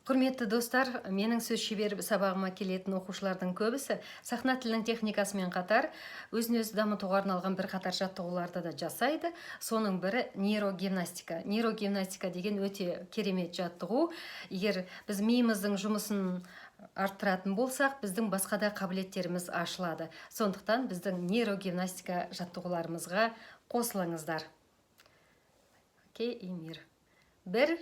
Құрметті достар, менің сөз шебері сабағыма келетін оқушылардың көбісі сахна тілінің техникасымен қатар өзін өзі дамытуға арналған бірқатар жаттығуларды да жасайды. Соның бірі – нейрогимнастика. Нейрогимнастика деген өте керемет жаттығу. Егер біз миымыздың жұмысын арттыратын болсақ, біздің басқа да қабілеттеріміз ашылады. Сондықтан біздің нейрогимнастика жаттығуларымызға қосылыңыздар. Окей, Эмир. Бір,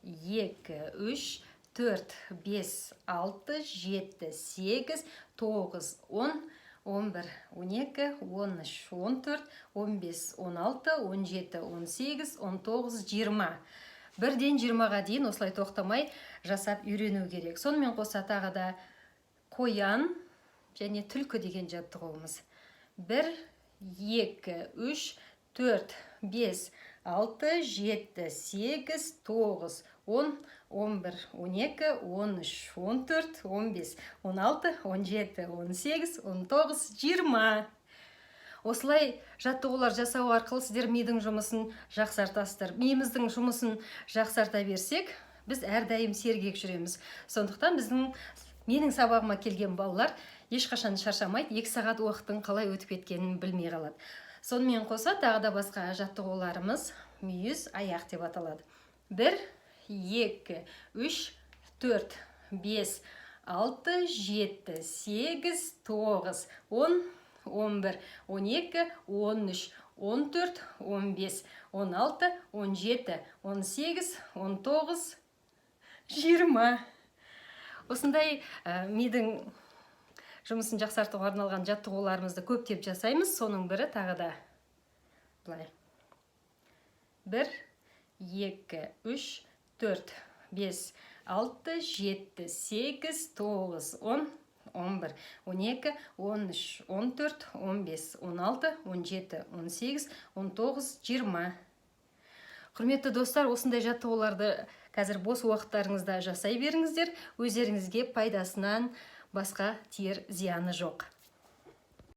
екі, үш, төрт, бес, алты, жеті, сегіз, тоғыз, 10, 11, 12, 13, 14, 15, 16, 17, 18, 19, 20. Бірден 20-ға дейін осылай тоқтамай жасап үйрену керек. Сонымен қоса тағы да қоян және түлкі деген жаттығуымыз. Бір, екі, үш, төрт, бес, алты, жеті, сегіз, тоғыз, 10, 11, 12, 13, 14, 15, 16, 17, 18, 19, 20. Осылай жаттығулар жасау арқылы сіздер мидың жұмысын жақсартасыздар. Миымыздың жұмысын жақсарта берсек, біз әрдайым сергек жүреміз. Сондықтан менің сабағыма келген балалар ешқашан шаршамайды, 2 сағат уақыттың қалай өтіп кеткенін білмей қалады. Сонымен қоса тағы да басқа жаттығуларымыз мүйіз аяқ деп аталады. Бір, екі, үш, төрт, бес, алты, жеті, сегіз, тоғыз, 10, 11, 12, 13, 14, 15, 16, 17, 18, 19, 20. Осындай мидың жұмысын жақсартуға арналған жаттығуларымызды көптеп жасаймыз. Соның бірі тағы да былай: бір, екі, үш, төрт, бес, алты, жеті, сегіз, тоғыз, 10, 11, 12, 13, 14, 15, 16, 17, 18, 19, 20. Құрметті достар, осындай жаттығуларды қазір бос уақыттарыңызда жасай беріңіздер. Өздеріңізге пайдасынан басқа тиер зияны жоқ.